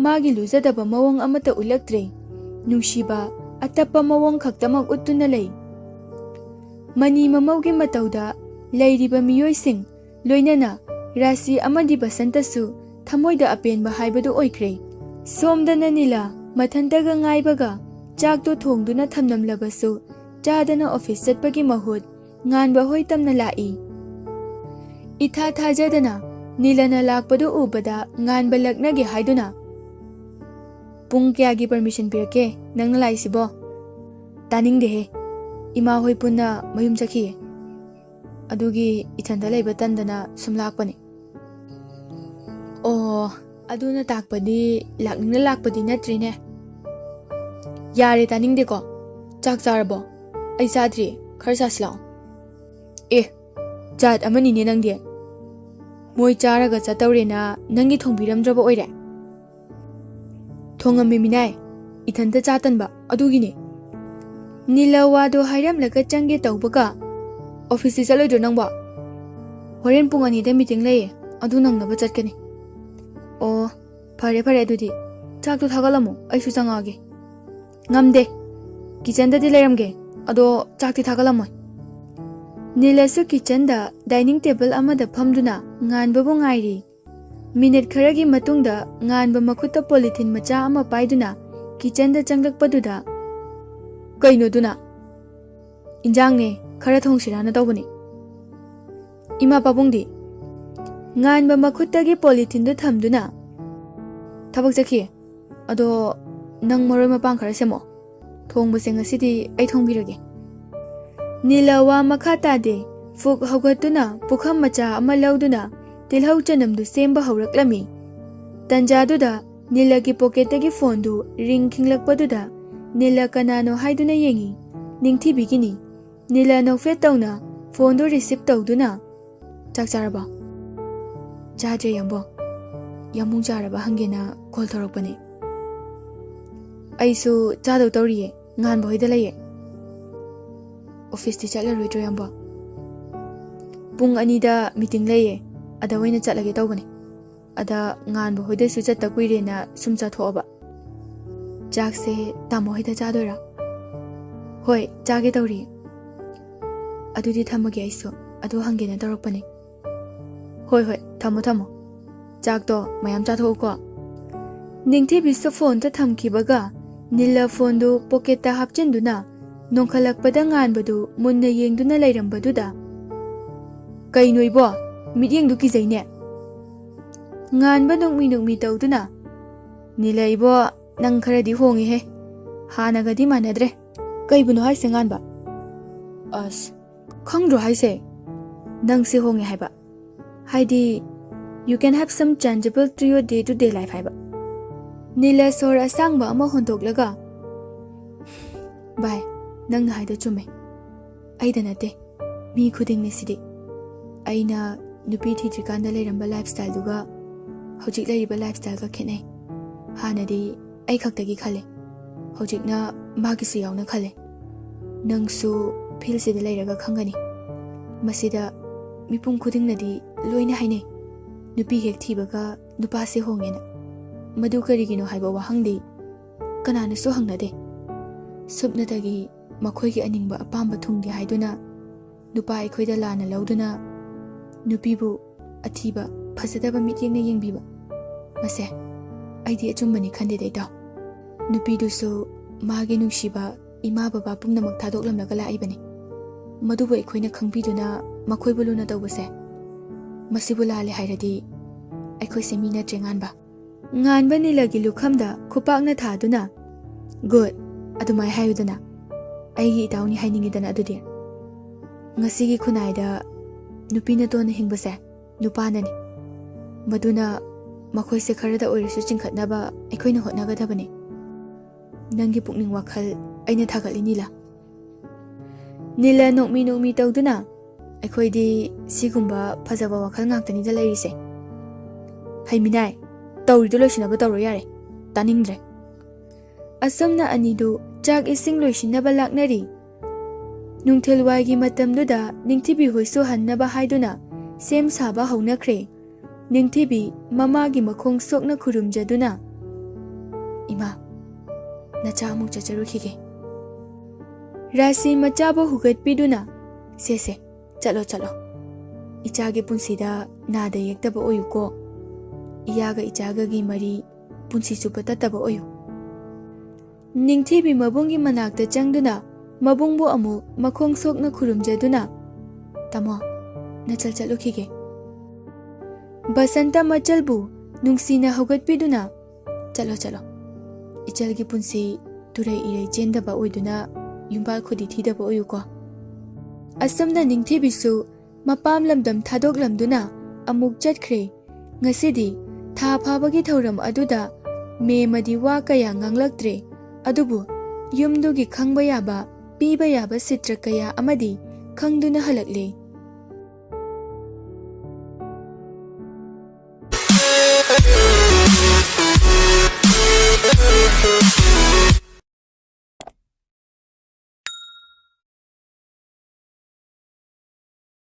ꯃꯥꯒꯤ ꯂꯨꯖꯗꯕ ꯃꯑꯣꯡ ꯑꯃꯠꯇ ꯎꯠꯂꯛꯇ꯭ꯔꯦ꯫ ꯅꯨꯡꯁꯤꯕ, ꯑꯇꯞꯄ ꯃꯑꯣꯡ ꯈꯛꯇꯃꯛ ꯎꯠꯇꯨꯅ ꯂꯩ꯫ ꯃꯅꯤ ꯃꯃꯧꯒꯤ ꯃꯇꯧꯗ ꯂꯩꯔꯤꯕ ꯃꯤꯑꯣꯏꯁꯤꯡ, ꯂꯣꯏꯅꯅ ꯔꯥꯁꯤ ꯑꯃꯗꯤ ꯕꯁꯟꯇꯁꯨ ꯊꯃꯣꯏꯗ ꯑꯄꯦꯟꯕ ꯍꯥꯏꯕꯗꯨ ꯑꯣꯏꯈ꯭ꯔꯦ꯫ ꯁꯣꯝꯗꯅ ꯅꯤꯂꯥ ꯃꯊꯟꯇꯒ ꯉꯥꯏꯕꯒ ꯆꯥꯛꯇꯨ ꯊꯣꯡꯗꯨꯅ ꯊꯝꯂꯝꯂꯕꯁꯨ ꯆꯥꯗꯅ ꯑꯣꯐꯤꯁ ꯆꯠꯄꯒꯤ ꯃꯍꯨꯠ ꯉꯥꯟꯕ ꯍꯣꯏ ꯇꯝꯅ ꯂꯥꯛꯏ꯫ ꯏꯊꯥ ꯊꯥꯖꯗꯅ ꯅꯤꯂꯅ ꯂꯥꯛꯄꯗꯨ ꯎꯕꯗ ꯉꯥꯟꯕ ꯂꯛꯅꯒꯦ ꯍꯥꯏꯗꯨꯅ, "ꯄꯨꯡ ꯀꯌꯥꯒꯤ ꯄꯔꯃꯤꯁꯟ ꯄꯤꯔꯛꯀꯦ ꯅꯪꯅ ꯂꯥꯛꯏꯁꯤꯕꯣ?" "ꯇꯥꯅꯤꯡꯗꯦꯍꯦ, ꯏꯃꯥ ꯍꯣꯏ ꯄꯨꯟꯅ ꯃꯌꯨꯝ ꯆꯠꯈꯤꯌꯦ, ꯑꯗꯨꯒꯤ ꯏꯊꯟꯗ ꯂꯩꯕ ꯇꯟꯗꯅ ꯁꯨꯝ ꯂꯥꯛꯄꯅꯦ꯫" "ꯑꯣ, ꯑꯗꯨꯅ ꯇꯥꯛꯄꯗꯤ ꯂꯥꯛꯅꯤꯡꯅ ꯂꯥꯛꯄꯗꯤ ꯅꯠꯇ꯭ꯔꯤꯅꯦ꯫" "ꯌꯥꯔꯦ, ꯇꯥꯅꯤꯡꯗꯦꯀꯣ꯫ ꯆꯥꯛ ꯆꯥꯔꯕꯣ?" "ꯑꯩ ꯆꯥꯗ꯭ꯔꯤ, ꯈꯔ ꯆꯥꯁꯤ ꯂꯥꯛꯑꯣ꯫" "ꯑꯦ, ꯖꯥꯠ ꯑꯃꯅꯤꯅꯦ ꯅꯪꯗꯤ꯫ ꯃꯣꯏ ꯆꯥꯔꯒ ꯆꯠꯇꯧꯔꯦꯅ ꯅꯪꯒꯤ ꯊꯣꯡꯕꯤꯔꯝꯗ꯭ꯔꯕ ꯑꯣꯏꯔꯦ?" "ꯊꯣꯡꯉꯝꯃꯦ ꯃꯤꯅꯥꯏ, ꯏꯊꯟꯇ ꯆꯥ ꯇꯟꯕ ꯑꯗꯨꯒꯤꯅꯦ꯫" ꯅꯤꯂ ꯋꯥꯗꯣ ꯍꯥꯏꯔꯝꯂꯒ ꯆꯪꯒꯦ ꯇꯧꯕꯒ, "ꯑꯣꯐꯤꯁꯇꯤ ꯆꯠꯂꯣꯏꯗ꯭ꯔꯣ ꯅꯪꯕꯣ?" "ꯍꯣꯔꯦꯟ ꯄꯨꯡ ꯑꯅꯤꯗ ꯃꯤꯇꯤꯡ ꯂꯩꯌꯦ, ꯑꯗꯨ ꯅꯪꯅꯕ ꯆꯠꯀꯅꯤ꯫" "ꯑꯣ, ꯐꯔꯦ ꯐꯔꯦ, ꯑꯗꯨꯗꯤ ꯆꯥꯛꯇꯣ ꯊꯥꯒꯠꯂꯝꯃꯣ, ꯑꯩꯁꯨ ꯆꯪꯉꯛꯑꯒꯦ꯫" "ꯉꯝꯗꯦ, ꯀꯤꯆꯟꯗꯗꯤ ꯂꯩꯔꯝꯒꯦ, ꯑꯗꯣ ꯆꯥꯛꯇꯤ ꯊꯥꯒꯠꯂꯝꯃꯣꯏ꯫" ꯅꯤꯂꯁꯨ ꯀꯤꯆꯟꯗ ꯗꯥꯏꯅꯤꯡ ꯇꯦꯕꯜ ꯑꯃꯗ ꯐꯝꯗꯨꯅ ꯉꯥꯟꯕꯕꯨ ꯉꯥꯏꯔꯤ꯫ ꯃꯤꯅꯤꯠ ꯈꯔꯒꯤ ꯃꯇꯨꯡꯗ ꯉꯥꯟꯕ ꯃꯈꯨꯠꯇ ꯄꯣꯂꯤꯊꯤꯟ ꯃꯆꯥ ꯑꯃ ꯄꯥꯏꯗꯨꯅ ꯀꯤꯆꯟꯗ ꯆꯪꯂꯛꯄꯗꯨꯗ, "ꯀꯩꯅꯣꯗꯨꯅ?" "ꯏꯟꯖꯥꯡꯅꯦ, ꯈꯔ ꯊꯣꯡꯁꯤꯔꯥꯅ ꯇꯧꯕꯅꯦ꯫" "ꯏꯃꯥ ꯄꯥꯕꯨꯡꯗꯤ?" "ꯉꯥꯟꯕ ꯃꯈꯨꯠꯇꯒꯤ ꯄꯣꯂꯤꯊꯤꯟꯗꯨ ꯊꯝꯗꯨꯅ, ꯊꯕꯛ ꯆꯠꯈꯤ꯫ ꯑꯗꯣ ꯅꯪ ꯃꯔꯣꯏ ꯃꯄꯥꯡ ꯈꯔ ꯁꯦꯝꯃꯛꯑꯣ꯫ ꯊꯣꯡꯕꯁꯦ ꯉꯁꯤꯗꯤ ꯑꯩ ꯊꯣꯡꯕꯤꯔꯒꯦ꯫" ꯅꯤꯂ ꯋꯥ ꯃꯈꯥ ꯇꯥꯗꯦ꯫ ꯐꯨꯛ ꯍꯧꯒꯠꯇꯨꯅ ꯄꯨꯈꯝ ꯃꯆꯥ ꯑꯃ ꯂꯧꯗꯨꯅ ꯇꯤꯜꯍꯧ ꯆꯅꯝꯗꯨ ꯁꯦꯝꯕ ꯍꯧꯔꯛꯂꯝꯃꯤ꯫ ꯇꯟꯖꯥꯗꯨꯗ ꯅꯤꯂꯒꯤ ꯄꯣꯀꯦꯠꯇꯒꯤ ꯐꯣꯟꯗꯨ ꯔꯤꯡ ꯈꯤꯡꯂꯛꯄꯗꯨꯗ ꯅꯤꯂ ꯀꯅꯥꯅꯣ ꯍꯥꯏꯗꯨꯅ ꯌꯦꯡꯉꯤ꯫ ꯅꯤꯡꯊꯤꯕꯤꯒꯤꯅꯤ꯫ ꯅꯤꯂ ꯅꯣꯛꯐꯦꯠ ꯇꯧꯅ ꯐꯣꯟꯗꯨ ꯔꯤꯁꯤꯞ ꯇꯧꯗꯨꯅ, "ꯆꯥꯛ ꯆꯥꯔꯕꯣ?" "ꯆꯥꯗ꯭ꯔꯦ, ꯌꯥꯝꯕꯣ꯫ ꯌꯥꯝꯕꯨꯡ ꯆꯥꯔꯕ ꯍꯪꯒꯦꯅ ꯀꯣꯜ ꯇꯧꯔꯛꯄꯅꯦ꯫" "ꯑꯩꯁꯨ ꯆꯥꯗꯧ ꯇꯧꯔꯤꯌꯦ, ꯉꯥꯟꯕ ꯍꯣꯏꯗ ꯂꯩꯌꯦ꯫" "ꯑꯣꯐꯤꯁꯇꯤ ꯆꯠꯂꯔꯣꯏꯗ꯭ꯔꯣ, ꯌꯥꯝꯕꯣ?" "ꯄꯨꯡ ꯑꯅꯤꯗ ꯃꯤꯇꯤꯡ ꯂꯩꯌꯦ, ꯑꯗ ꯑꯣꯏꯅ ꯆꯠꯂꯒꯦ ꯇꯧꯕꯅꯦ꯫ ꯑꯗ ꯉꯥꯟꯕ ꯍꯣꯏꯗꯁꯨ ꯆꯠꯇ ꯀꯨꯏꯔꯦꯅ ꯁꯨꯝ ꯆꯠꯊꯣꯛꯑꯕ꯫" "ꯆꯥꯛꯁꯦ ꯇꯥꯃꯣ ꯍꯣꯏꯗ ꯆꯥꯗꯣꯏꯔꯥ?" "ꯍꯣꯏ, ꯆꯥꯒꯦ ꯇꯧꯔꯤ꯫" "ꯑꯗꯨꯗꯤ ꯊꯝꯃꯒꯦ, ꯑꯩꯁꯨ ꯑꯗꯨ ꯍꯪꯒꯦꯅ ꯇꯧꯔꯛꯄꯅꯦ꯫" "ꯍꯣꯏ, ꯍꯣꯏ, ꯊꯝꯃꯣ, ꯊꯝꯃꯣ꯫ ꯆꯥꯛꯇꯣ ꯃꯌꯥꯝ ꯆꯥꯊꯣꯛꯎꯀꯣ꯫" ꯅꯤꯡꯊꯤꯕꯤꯁꯨ ꯐꯣꯟꯗ ꯊꯝꯈꯤꯕꯒ ꯅꯤꯜꯂ ꯐꯣꯟꯗꯨ ꯄꯣꯀꯦꯠꯇ ꯍꯥꯞꯆꯤꯟꯗꯨꯅ ꯅꯣꯡꯈꯠꯂꯛꯄꯗ ꯉꯥꯟꯕꯗꯨ ꯃꯨꯟꯅ ꯌꯦꯡꯗꯨꯅ ꯂꯩꯔꯝꯕꯗꯨꯗ, "ꯀꯩꯅꯣ ꯏꯕꯣ, ꯃꯤꯠꯌꯦꯡꯗꯨ ꯀꯤꯖꯩꯅꯦ꯫ ꯉꯥꯟꯕ ꯅꯣꯛꯃꯤ ꯅꯣꯛꯃꯤ ꯇꯧꯗꯨꯅ, "ꯅꯤꯂ ꯏꯕꯣ, ꯅꯪ ꯈꯔꯗꯤ ꯍꯣꯡꯉꯤꯍꯦ꯫ ꯍꯥꯟꯅꯒꯗꯤ ꯃꯥꯟꯅꯗ꯭ꯔꯦ꯫ ꯀꯩꯕꯨꯅꯣ ꯍꯥꯏꯁꯦ, ꯉꯥꯟꯕ?" "ꯑꯁ, ꯈꯪꯗ꯭ꯔꯣ ꯍꯥꯏꯁꯦ? ꯅꯪꯁꯦ ꯍꯣꯡꯉꯦ ꯍꯥꯏꯕ꯫ ꯍꯥꯏꯗꯤ, you can have some changeable to your day to day life" ꯍꯥꯏꯕ꯫ ꯅꯤꯂ ꯁꯣꯔ ꯑꯁꯥꯡꯕ ꯑꯃ ꯍꯣꯟꯗꯣꯛꯂꯒ, "ꯚꯥꯏ, ꯅꯪꯅ ꯍꯥꯏꯗꯣ ꯆꯨꯝꯃꯦ꯫ ꯑꯩꯗ ꯅꯠꯇꯦ, ꯃꯤ ꯈꯨꯗꯤꯡꯅꯤ ꯁꯤꯗꯤ꯫ ꯑꯩꯅ ꯅꯨꯄꯤ ꯊꯤꯗ꯭ꯔꯤꯀꯥꯟꯗ ꯂꯩꯔꯝꯕ ꯂꯥꯏꯐ ꯁ꯭ꯇꯥꯏꯜꯗꯨꯒ ꯍꯧꯖꯤꯛ ꯂꯩꯔꯤꯕ ꯂꯥꯏꯐ ꯁ꯭ꯇꯥꯏꯜꯒ ꯈꯦꯠꯅꯩ꯫ ꯍꯥꯟꯅꯗꯤ ꯑꯩ ꯈꯛꯇꯒꯤ ꯈꯜꯂꯦ, ꯍꯧꯖꯤꯛꯅ ꯃꯥꯒꯤꯁꯨ ꯌꯥꯎꯅ ꯈꯜꯂꯦ꯫ ꯅꯪꯁꯨ ꯐꯤꯜꯁꯤꯗ ꯂꯩꯔꯒ ꯈꯪꯒꯅꯤ꯫ ꯃꯁꯤꯗ ꯃꯤꯄꯨꯝ ꯈꯨꯗꯤꯡꯅꯗꯤ ꯂꯣꯏꯅ ꯍꯥꯏꯅꯩ, ꯅꯨꯄꯤ ꯍꯦꯛ ꯊꯤꯕꯒ ꯅꯨꯄꯥꯁꯦ ꯍꯣꯡꯉꯦꯅ꯫ ꯃꯗꯨ ꯀꯔꯤꯒꯤꯅꯣ ꯍꯥꯏꯕ ꯋꯥꯍꯪꯗꯤ ꯀꯅꯥꯅꯁꯨ ꯍꯪꯅꯗꯦ꯫ ꯁꯨꯞꯅꯇꯒꯤ ꯃꯈꯣꯏꯒꯤ ꯑꯅꯤꯡꯕ ꯑꯄꯥꯝꯕ ꯊꯨꯡꯗꯦ ꯍꯥꯏꯗꯨꯅ ꯅꯨꯄꯥ ꯑꯩꯈꯣꯏꯗ ꯂꯥꯟꯅ ꯂꯧꯗꯨꯅ ꯅꯨꯄꯤꯕꯨ ꯑꯊꯤꯕ, ꯐꯖꯗꯕ ꯃꯤꯠꯌꯦꯡꯅ ꯌꯦꯡꯕꯤꯕ, ꯃꯁꯦ ꯑꯩꯗꯤ ꯑꯆꯨꯝꯕꯅꯤ ꯈꯟꯗꯦꯗ, ꯏꯇꯥꯎ꯫ ꯅꯨꯄꯤꯗꯨꯁꯨ ꯃꯥꯒꯤ ꯅꯨꯡꯁꯤꯕ ꯏꯃꯥ ꯕꯕꯥ ꯄꯨꯝꯅꯃꯛ ꯊꯥꯗꯣꯛꯂꯝꯂꯒ ꯂꯥꯛꯏꯕꯅꯤ꯫ ꯃꯗꯨꯕꯨ ꯑꯩꯈꯣꯏꯅ ꯈꯪꯕꯤꯗꯨꯅ ꯃꯈꯣꯏꯕꯨ ꯂꯨꯅ ꯇꯧꯕꯁꯦ, ꯃꯁꯤꯕꯨ ꯂꯥꯜꯂꯦ ꯍꯥꯏꯔꯗꯤ ꯑꯩꯈꯣꯏꯁꯦ ꯃꯤ ꯅꯠꯇ꯭ꯔꯦ, ꯉꯥꯟꯕ?" ꯉꯥꯟꯕ ꯅꯤꯂꯒꯤ ꯂꯨꯈꯝꯗ ꯈꯨꯄꯥꯛꯅ ꯊꯥꯗꯨꯅ, "ꯒꯨꯗ, ꯑꯗꯨꯃꯥꯏ ꯍꯥꯏꯌꯨꯗꯅ꯫ ꯑꯩꯒꯤ ꯏꯇꯥꯎꯅꯤ ꯍꯥꯏꯅꯤꯡꯉꯤꯗꯅ ꯑꯗꯨꯗꯤ꯫ ꯉꯁꯤꯒꯤ ꯈꯨꯟꯅꯥꯏꯗ ꯅꯨꯄꯤꯅ ꯇꯣꯟꯅ ꯍꯤꯡꯕꯁꯦ ꯅꯨꯄꯥꯅꯅꯤ꯫ ꯃꯗꯨꯅ ꯃꯈꯣꯏꯁꯦ ꯈꯔꯗ ꯑꯣꯏꯔꯁꯨ ꯆꯤꯡꯈꯠꯅꯕ ꯑꯩꯈꯣꯏꯅ ꯍꯣꯠꯅꯒꯗꯕꯅꯤ꯫ ꯅꯪꯒꯤ ꯄꯨꯛꯅꯤꯡ ꯋꯥꯈꯜ ꯑꯩꯅ ꯊꯥꯒꯠꯂꯤ, ꯅꯤꯂ꯫" ꯅꯤꯂ ꯅꯣꯛꯃꯤ ꯅꯣꯛꯃꯤ ꯇꯧꯗꯨꯅ, "ꯑꯩꯈꯣꯏꯗꯤ ꯁꯤꯒꯨꯝꯕ ꯐꯖꯕ ꯋꯥꯈꯜ ꯉꯥꯛꯇꯅꯤꯗ ꯂꯩꯔꯤꯁꯦ꯫ ꯍꯩꯃꯤꯅꯥꯏ, ꯇꯧꯔꯤꯗꯣ ꯂꯣꯏꯁꯤꯟꯅꯕ ꯇꯧꯔꯣ ꯌꯥꯔꯦ, ꯇꯥꯅꯤꯡꯗ꯭ꯔꯦ꯫" ꯑꯁꯨꯝꯅ ꯑꯅꯤꯗꯨ ꯆꯥꯛ ꯏꯁꯤꯡ ꯂꯣꯏꯁꯤꯟꯅꯕ ꯂꯥꯛꯅꯔꯤ꯫ ꯅꯨꯡꯊꯤꯜꯋꯥꯏꯒꯤ ꯃꯇꯝꯗꯨꯗ ꯅꯤꯡꯊꯤꯕꯤ ꯍꯣꯏꯁꯨ ꯍꯟꯅꯕ ꯍꯥꯏꯗꯨꯅ ꯁꯦꯝ ꯁꯥꯕ ꯍꯧꯅꯈ꯭ꯔꯦ꯫ ꯅꯤꯡꯊꯤꯕꯤ ꯃꯃꯥꯒꯤ ꯃꯈꯣꯡ ꯁꯣꯛꯅ ꯈꯨꯔꯨꯝꯖꯗꯨꯅ, "ꯏꯃꯥ, ꯅꯆꯥ ꯑꯃꯨꯛ ꯆꯠꯆꯔꯨꯈꯤꯒꯦ꯫" ꯔꯥꯁꯤ ꯃꯆꯥꯕꯨ ꯍꯨꯒꯠꯄꯤꯗꯨꯅ, "ꯁꯦ, ꯁꯦ, ꯆꯠꯂꯣ, ꯆꯠꯂꯣ꯫ ꯏꯆꯥꯒꯤ ꯄꯨꯟꯁꯤꯗ ꯅꯥꯗ ꯌꯦꯛꯇꯕ ꯑꯣꯏꯌꯨꯀꯣ꯫ ꯏꯌꯥꯒ ꯏꯆꯥꯒꯒꯤ ꯃꯔꯤ ꯄꯨꯟꯁꯤ ꯆꯨꯞꯄ ꯇꯠꯇꯕ ꯑꯣꯏꯌꯨ꯫" ꯅꯤꯡꯊꯤꯕꯤ ꯃꯕꯨꯡꯒꯤ ꯃꯅꯥꯛꯇ ꯆꯪꯗꯨꯅ ꯃꯕꯨꯡꯕꯨ ꯑꯃꯨꯛ ꯃꯈꯣꯡ ꯁꯣꯛꯅ ꯈꯨꯔꯨꯝꯖꯗꯨꯅ, "ꯇꯥꯃꯣ, ꯅꯆꯜ ꯆꯠꯂꯨꯈꯤꯒꯦ꯫" ꯕꯁꯟꯇ ꯃꯆꯜꯕꯨ ꯅꯨꯡꯁꯤꯅ ꯍꯧꯒꯠꯄꯤꯗꯨꯅ, "ꯆꯠꯂꯣ, ꯆꯠꯂꯣ꯫ ꯏꯆꯜꯒꯤ ꯄꯨꯟꯁꯤ ꯇꯨꯔꯩ ꯏꯔꯩ ꯆꯦꯟꯗꯕ ꯑꯣꯏꯗꯨꯅ ꯌꯨꯝꯕꯥꯜ ꯈꯨꯗꯤ ꯊꯤꯗꯕ ꯑꯣꯏꯌꯨꯀꯣ꯫" ꯑꯁꯨꯝꯅ ꯅꯤꯡꯊꯤꯕꯤꯁꯨ ꯃꯄꯥꯝ ꯂꯝꯗꯝ ꯊꯥꯗꯣꯛꯂꯝꯗꯨꯅ ꯑꯃꯨꯛ ꯆꯠꯈ꯭ꯔꯦ꯫ ꯉꯁꯤꯗꯤ ꯊꯥ ꯐꯥꯕꯒꯤ ꯊꯧꯔꯝ ꯑꯗꯨꯗ ꯃꯦꯝꯃꯗꯤ ꯋꯥ ꯀꯌꯥ ꯉꯥꯡꯂꯛꯇ꯭ꯔꯦ꯫ ꯑꯗꯨꯕꯨ ꯌꯨꯝꯗꯨꯒꯤ ꯈꯪꯕ ꯌꯥꯕ, ꯄꯤꯕ ꯌꯥꯕ ꯁꯤꯇ꯭ꯔ ꯀꯌꯥ ꯑꯃꯗꯤ ꯈꯪꯗꯨꯅ ꯍꯜꯂꯛꯂꯦ꯫